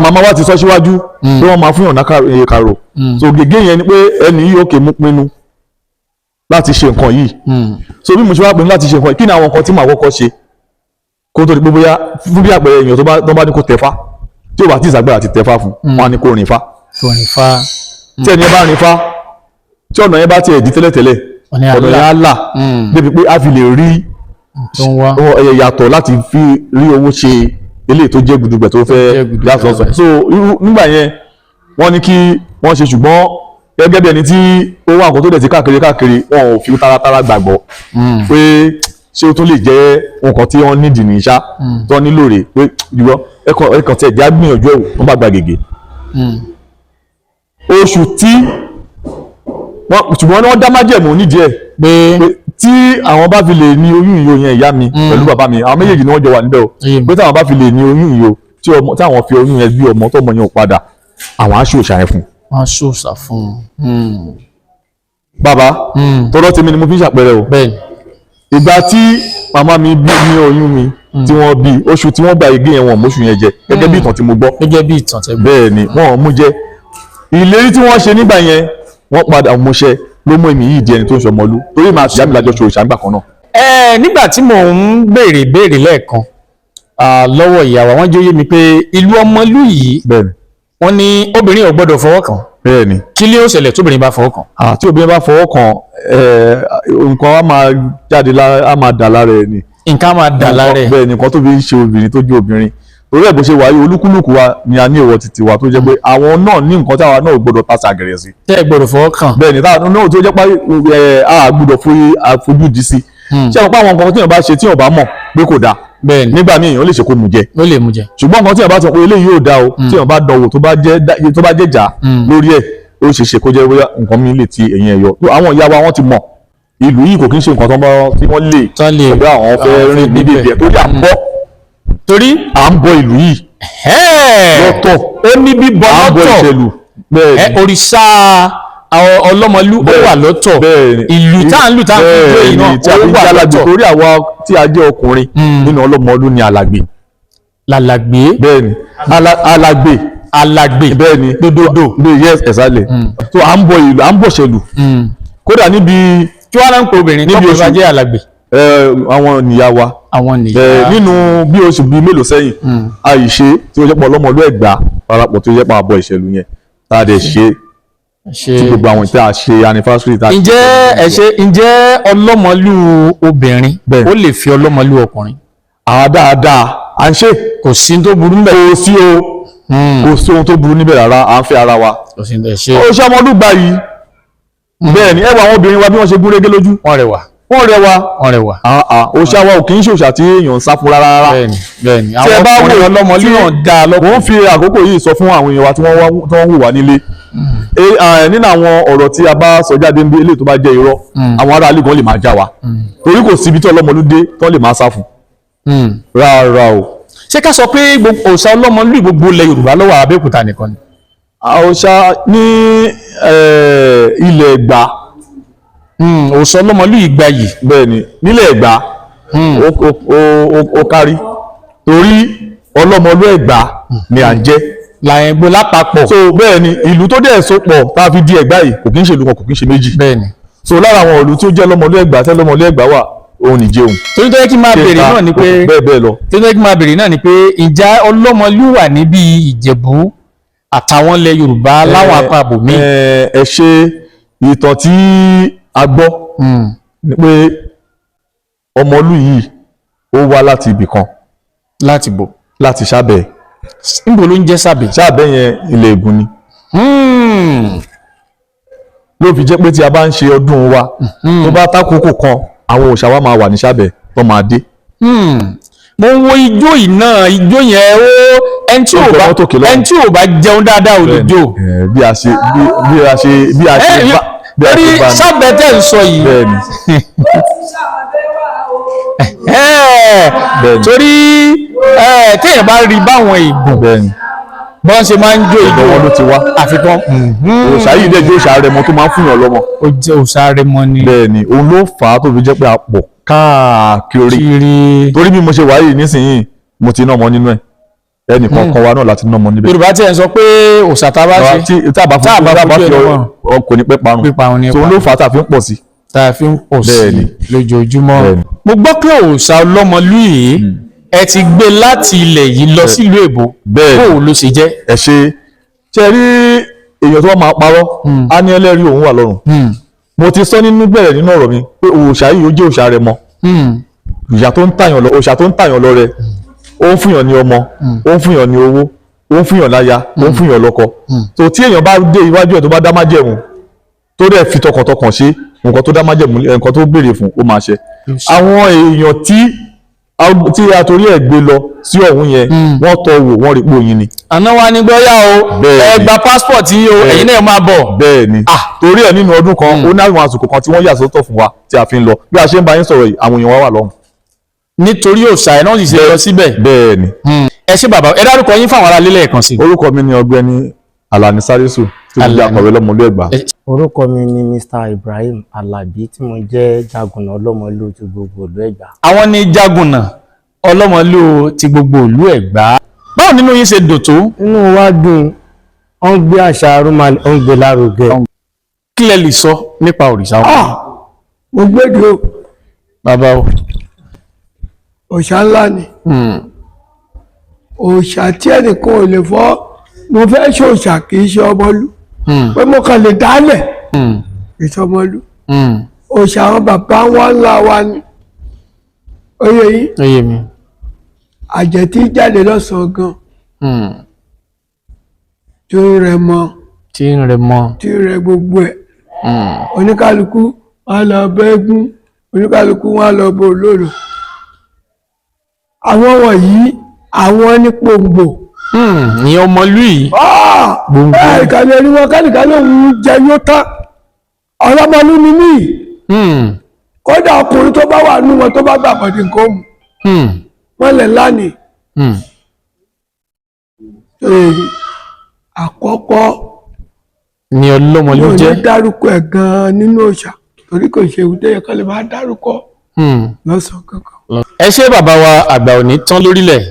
Màmá wa ti sọ síwájú pé wọ́n máa fún yàn náà kàrò. So gègé yẹn ni pé ẹni yìí, òkè mú pinnu láti ṣe nǹkan yìí. So bí mo ṣe wá pinnu láti ṣe nǹkan yìí, kí ni àwọn nǹkan tí màá kọ́kọ́ ṣe kó tó di pé bóyá, fún bí àpẹẹrẹ, èèyàn tó bá ní kó tẹ̀fá, tí ò bá tí ìsàgbára ti tẹ̀fá fún wọn, á ní kó rìn fá. Rìn fa. Tí ẹni yẹn bá rìn fá, tí ọ̀nà yẹn bá tiẹ̀ di tẹ́lẹ̀tẹ́lẹ̀, Ọ̀nà yẹn á ọ̀nà là. yẹn á là débi pé a fi lè rí Tó ń wá. Yàtọ̀ láti fi rí owó ṣe eléyìí tó jẹ́ gudugbẹ̀ tó fẹ́ Jẹ́ gudugbẹ̀. yàtọ̀. So irú nígbà yẹn, wọ́n ní kí wọ́n ṣe, ṣùgbọ́n gẹ́gẹ́ bí ẹni tí ó wá nǹkan tó dẹ̀ ti káàkiri káàkiri, wọn ò fi taratara gbàgbọ́ pé ṣé ó tún lè jẹ́ nǹkan tí wọ́n nídìí ní ṣá tó nílò rè pé ìwọ ẹ̀kọ́ tí ẹ̀jẹ̀ á gbìyànjú ẹ̀wò. Wọ́n bá gba gègé oṣù tí wọ́n, ṣùgbọ́n wọ́n dá májẹ̀mú nídìí ẹ̀ pé pé tí àwọn bá fi lè ní oyún ìyó yẹn, ìyá mi pẹ̀lú bàbá mi, àwọn méjèèjì ni wọ́n jọ wà níbẹ̀ o, Yé mi. pé táwọn bá fi lè ní oyún ìyó, tí ọmọ táwọn fi oyún yẹn bí ọmọ, tọmọ yẹn ò padà, àwọn á ṣòṣà yẹn fún un. Wọ́n ṣòṣà fún un. Bàbá, tọ́lọ́ tèmi ni mo fi ń ṣàpẹẹrẹ o. Bẹ́ẹ̀ni. Ìgbà tí màmá mi bí ní oyún mi, tí wọ́n bí, oṣù tí wọ́n gba igé yẹn, wọn ò móṣù yẹn jẹ, gẹ́gẹ́ bí ìtàn tí mo gbọ́. Gẹ́gẹ́ bí ìtàn tẹ́ gbọ́. Bẹ́ẹ̀ ni, wọ́n ò mú jẹ. Ìlérí tí wọ́n ṣe nígbà yẹn, wọ́n padà múṣẹ. Ló mú èmi yìí di ẹni tó ń ṣọmọlú, torí màá ṣìyá mi lájọ ṣe òòṣà ńgbà kan náà. Ẹ nígbà tí mò ń béèrè béèrè lẹ́ẹ̀kan lọ́wọ́ ìyàwó, wọ́n jẹ́ ó yé mi pé ìlú ọmọlú yìí, wọ́n ní obìnrin ò gbọ́dọ̀ fọwọ́ kàn. Bẹ́ẹ̀ni. Kí ló ṣẹlẹ̀ tóbìnrin bá fọwọ́ kàn? Tí obìnrin bá fọwọ́ kàn, nǹkan á máa jáde lára, á máa dà lára ẹ̀ ni. Nǹkan á máa dà lára ẹ̀. Bẹ́ẹ̀ ni, nǹkan tó fi ń ṣe obìnrin tó jẹ́ obìnrin, torí ẹ̀ bó ṣe wáyé, olúkúlùkù wa ni a ní èèwọ̀ títí wa tó jẹ́ pé àwọn náà ní nǹkan táwa náà ò gbọ́dọ̀ ta sàgẹ̀rẹ̀ sí. Tẹ́ ẹ gbọ́dọ̀ fọwọ́ kàn. Bẹ́ẹ̀ ni, táwa náà tó jẹ́ pé a gbọ́dọ̀ fojú di sí. Ṣé àwọn pé àwọn nǹkan tí èèyàn bá ṣe tí èèyàn bá mọ̀ pé kò dáa, Bẹ́ẹ̀ ni. nígbà míì èèyàn lè ṣe kó mu jẹ. Ó lè mú jẹ. Ṣùgbọ́n nǹkan tí èèyàn bá sọ pé eléyìí ò dáa o, tí èèyàn bá dánwò, tó bá jẹ́ jà lórí ẹ̀, ó ṣe ṣe kó jẹ́ bóyá nǹkan mi lè ti ẹ̀yìn ẹ̀ yọ. Tó àwọn ìyá wa, wọ́n ti mọ̀ ìlú yìí kò kí ń ṣe nǹkan tó bá tí wọ́n lè Tán lè pé àwọn fẹ́ rìn níbi ibẹ̀, torí à ń bọ́ Torí à ń bọ ìlú yìí lọ́tọ̀. Ó ní bíbọ À ń bọ lọ́tọ̀. ìṣèlú. Bẹ́ẹ̀ ni. Òrìṣà àwọn ọlọ́mọlú ó wà lọ́tọ̀. Bẹ́ẹ̀ ni. Ìlú tá à ń lù, tá à ń fi jó yìí Bẹ́ẹ̀ náà, ni, tí a ó fi ń wà jẹ́ alàgbé, lọ́tọ̀. torí àwa tí a jẹ́ ọkùnrin nínú ọlọ́mọlú ni alàgbé. Làlàgbé. Bẹ́ẹ̀ ni, alàgbé. Alàgbé. Bẹ́ẹ̀ ni, Dododo. Bẹ́ẹ̀, yes, exactly. So à ń bọ ìlú, à ń bọ̀ ṣèlú, kódà níbi Kí wàá náà ń pe obìnrin níbi tọkùnrin bá oṣù jẹ́ alàgbé? Àwọn nìyá wa. Àwọn nìyá. Nínú bí oṣù bíi mélòó sẹ́yìn, àìṣe tí ó jẹ́ pọ̀ ọlọ́mọlú Ẹ̀gbá parapọ̀ tó jẹ́ pọ̀ àbọ̀ ìṣèlú yẹn tá a dẹ̀ ṣe Ṣe tí gbogbo àwọn tí a ṣe anniversary tá a ṣe. Ǹjẹ́ ẹ ṣe, ǹjẹ́ ọlọ́mọlú obìnrin Bẹ́ẹ̀. ó lè fi ọlọ́mọlú ọkùnrin? Àwa dáadáa, à ń ṣe. Kò sí tó burú mbẹ̀. Kò sí o, kò sí ohun tó burú níbẹ̀ rárá, à ń fẹ́ ara wa. Kò sí tó ṣe. Ó ṣe ọmọlúgba yìí, bẹ́ẹ̀ ni. Ẹ wo àwọn obìnrin wa bí wọ́n ṣe gún régé lójú. Wọ́n rẹwà. Wọ́n rẹwà. Wọ́n rẹwà. Òòṣà wa ò kì í ṣòṣà tí èèyàn ń sá fún rárá rárá. Bẹ́ẹ̀ni, bẹ́ẹ̀ni. Tí ẹ Àwọn bá ọkùnrin wò ọlọ́mọlú náà dáa mò lọ́kùnrin. ń fi àkókò yìí sọ fún àwọn èèyàn wa tí wọ́n wò wá nílé. Nínú àwọn ọ̀rọ̀ tí a bá sọ jáde ń bí eléyìí tó bá jẹ́ irọ́, àwọn ará ilé gan lè máa já wa, torí kò síbi tí ọlọ́mọlú dé tó lè máa sá fún rárá o. Ṣé ká sọ pé gbogbo òòṣà ọlọ́mọlú gbogbo ilẹ̀ Yorùbá ló wà, Abẹ́òkúta nìkan ni? Òòṣà ní ilẹ̀ Ẹ̀gbá. Òòṣà ọlọ́mọlú ìgbayì. Bẹ́ẹ̀ ni, nílẹ̀ Ẹ̀gbá ó kárí, torí ọlọ́mọlú Ẹ̀gbá ni à ń jẹ́. Làyẹn gbó lápapọ̀. So bẹ́ẹ̀ ni, ìlú tó dẹ̀ so pọ̀ tá a fi di Ẹ̀gbá yìí kò kí ń ṣe ìlú kan, kò kí ń ṣe méjì. So lára àwọn ìlú tí ó jẹ́ ọlọ́mọlú Ẹ̀gbá, tẹ́ ọlọ́mọlú Ẹ̀gbá wà, òun nìjẹun. Torí tó yẹ kí n máa béèrè náà ni pé bẹ́ẹ̀ bẹ́ẹ̀ lọ. Tó yẹ kí n máa béèrè náà ni pé ìjà ọlọ́mọlú wà níbi Ìjẹ̀bú àtàwọn ilẹ̀ Yorùbá láwọn apá àbòmí. Ẹ ṣe, ìtàn tí a gbọ́ ni pé ọmọlú yìí ó wá láti ibì kan. Láti bò? Láti Sábẹ̀. Níbo ló ń jẹ́ Sábẹ̀? Sábẹ̀ yẹn, ilẹ̀ Ègùn ni. Ló fi jẹ́ pé tí a bá ń ṣe ọdún wa, tó bá tákòókò kan, àwọn òòṣà wa máa wà ní Sábẹ̀ tó máa dé. Mo ń wo ijó yìí náà, ijó yẹn ó ẹni tí Ó ò jọ bá mọ́tò kìlọ̀. ẹni tí ò bá jẹun dáadáa ò lè jó. Bí a ṣe bí bí a ṣe bí a ṣe bá bí a Torí ṣe bá ní. Sábẹ̀ tẹ̀ ń sọ yìí. Bẹ́ẹ̀ni. Bẹ́ẹ̀ni. Torí téèyàn bá rí báwọn ìgbọ̀n bọ́n ṣe máa ń jó ijó Ọ̀dọ̀ wọn ló ti wá. Àfikún. Òòṣà yìí dẹ̀ jẹ́ òòṣà rẹmọ tó máa ń fúnyàn lọ́mọ. Ó jẹ́ òòṣà rẹmọ ni. Bẹ́ẹ̀ni, òun ló fà á tó fi jẹ́ pé a pọ̀ káàkiri. Kiri. Torí bí mo ṣe wà yìí nísìnyìí, mo ti ná ọmọ nínú ẹ̀, ẹnì kọ̀ọ̀kan wa náà láti ná ọmọ níbẹ̀. Yorùbá tí ẹ̀ ń sọ pé òòṣà tá a bá ṣe Tí a bá tá a bá fojú, tá a bá fojú fi ẹ̀ lọ́wọ́. ọ kò ní pẹ́ parun. Píparun ní So òun ló fà á tá a fi ń pọ̀ sí. Tá a fi ń pọ̀ sí Bẹ́ẹ̀ni. lójoojúmọ́. Bẹ́ẹ̀ni. Mo gbọ́ pé òòṣà ọlọ́mọlú yìí, ẹ ti gbé láti ilẹ̀ yìí lọ sílùú èbó. Bẹ́ẹ̀ni. Bóò ló ṣe jẹ́? Ẹ ṣe rí, èèyàn tó bá máa parọ́ á ní ẹlẹ́rìí òun wà lọ́rùn. Mo ti sọ nínú bẹ̀rẹ̀ nínú ọ̀rọ̀ mi pé òòṣà yìí, ó jẹ́ òòṣà rẹ̀ mọ́ ìyá tó ń tàyàn lọ, òòṣà tó ń tàyàn lọ rẹ, ó ń fúnyàn ní ọmọ, ó ń fúnyàn ní owó, ó ń fúnyàn láya, ó ń fúnyàn lọ́kọ. So tí èèyàn bá dé iwájú ẹ̀, tó bá dá májẹ̀mú, tó dẹ̀ fi tọkàntọkàn ṣe nǹkan tó dá májẹ̀mú, nǹkan tó béèrè fún, ó máa ṣe. Àwọn èèyàn tí a torí ẹ̀ gbé lọ sí ọ̀hún yẹn, wọ́n tọ́ wò, wọ́n rí pé oyin ni. Àná wa ní gbọ́yà o. Bẹ́ẹ̀ni. Ẹ gba passport yín o, ẹ̀yin náà máa bọ̀. Bẹ́ẹ̀ ni, torí ẹ̀ nínú ọdún kan, ó ní àwọn àsìkò kan tí wọ́n yà sọ́tọ̀ fún wa tí a fi ń lọ. Bí a ṣe ń bá yín sọ̀rọ̀ yìí, àwọn èèyàn wa wà lọ́hùn. Nítorí òòṣà ẹ̀ náà sì ṣe lọ síbẹ̀. Bẹ́ẹ̀ ni. Ẹ ṣé bàbá, ẹ dárúkọ yín fáwọn ará lílẹ̀ kan sí. Orúkọ mi ni Ọ̀gbẹ́ni Alani Salisu, tí mo jẹ́ Alani. akọ̀wé lọ́mọlú Ẹ̀gbá. Orúkọ mi ni Mr Ibrahim Alabi, tí mo jẹ́ jagunà ọlọ́mọlú ti gbogbo ìlú Ẹ̀gbá. Àwọn ní jagunà ọlọ́mọlú ti gbogbo ìlú Ẹ̀gbá. Báwo nínú yín ṣe dùn tó? Inú wa dùn, wọ́n ń gbé àṣà rúmà, wọ́n ń gbé lárugẹ. Kí lẹ lè sọ nípa òrìṣà ọmọlú? Ah, mo gbéde o. Bàbá o. Òòṣà ńlá ni. Òòṣà tí ẹnìkan ò lè fọ́. Mo fẹ́ ṣe òòṣà, kì í ṣe ọmọlú. Pé mo kàn lè dálẹ̀, kì í ṣe ọmọlú. Òòṣà àwọn bàbá wọn ńlá wa ni. Oyè yìí. Ó yé mi. Àjẹtí jáde lọ́sàn-án gan, tí ó rẹ mọ, Tí ń rẹ mọ́. tí ó rẹ gbogbo ẹ̀. Oníkálukú wọn á lọ bẹ́gún, oníkálukú wọn á lọ bọ olóòlò. Àwọn wọ̀nyí, àwọn ní pòǹgbò. Ìyẹn ọmọlú yìí. Gbòǹgbò. Ẹ̀ẹ̀kan lè rí wọn kẹ́nìkan lóun jẹ yóò tán. Ọlọ́mọlú ni mí. Kódà ọkùnrin tó bá wà nú wọn tó bá gbà pàdé nǹkan òmù wọn lẹ̀ lánìí. Àkọ́kọ́ Ni ọlọ́mọlú yóò ní jẹ́. dárúkọ ẹ̀ gan-an nínú òòṣà, torí kò ṣe ìwúté yẹn kọ́ lè máa dárúkọ lọ́sàn-án kankan. Ẹ ṣé bàbá wa, àgbà ò ní tán lórílẹ̀.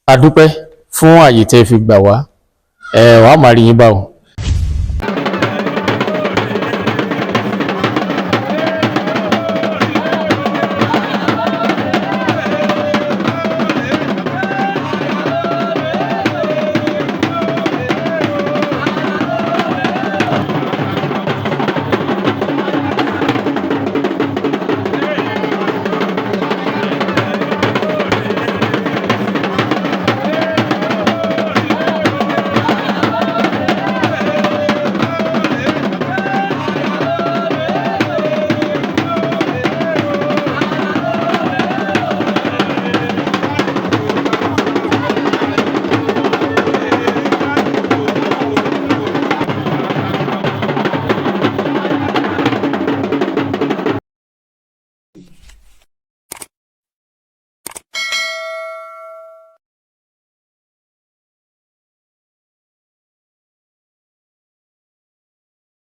A dúpẹ́ fún àyè tẹ́ fi gbà wá. Ẹ wàá máa rí yín bá o.